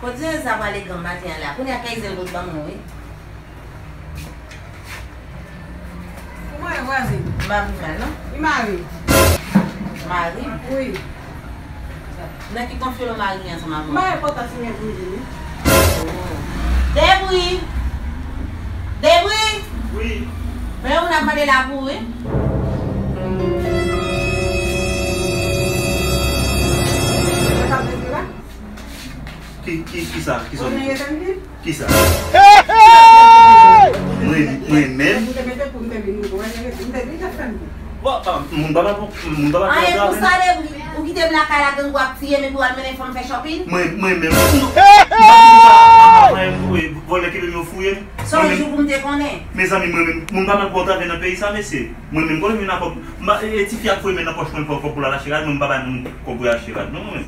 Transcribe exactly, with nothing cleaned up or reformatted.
Jodi a Eza prale ganm maten an la. Kounye a kay zel kot ban mwen wi. Kouman e vwazin? M pa pi mal non. Li mare. Mari? Wi. Nan ki konfyolo mari ansanm avè w? M pa enpòtan si men pou li vini. Debri! Debri! Wi. Men ou n ap mande la pou ou wi. Ki ki ki sa? Ki sa? Ki sa? Hey! Mwen mwen menm. Bon, moun pa pa moun pa pa Anyen pou sa Debri. Ou kite m lakay la gang w ap tiye m epi w al mennen fanm fè shopping? Mwen mwen menm. Mwen vòlè ki yo fouye m. Se yon jou pou m te konnen. Mezanmi mwen menm moun pa mal pou antrave nan peyi sa mesye. Mwen menm konnen vin akò. E ti fi ak fouye men nan pòch mwen pou pou l al achte rad mwen m pa bay moun kòb pou y achte rad non mwen.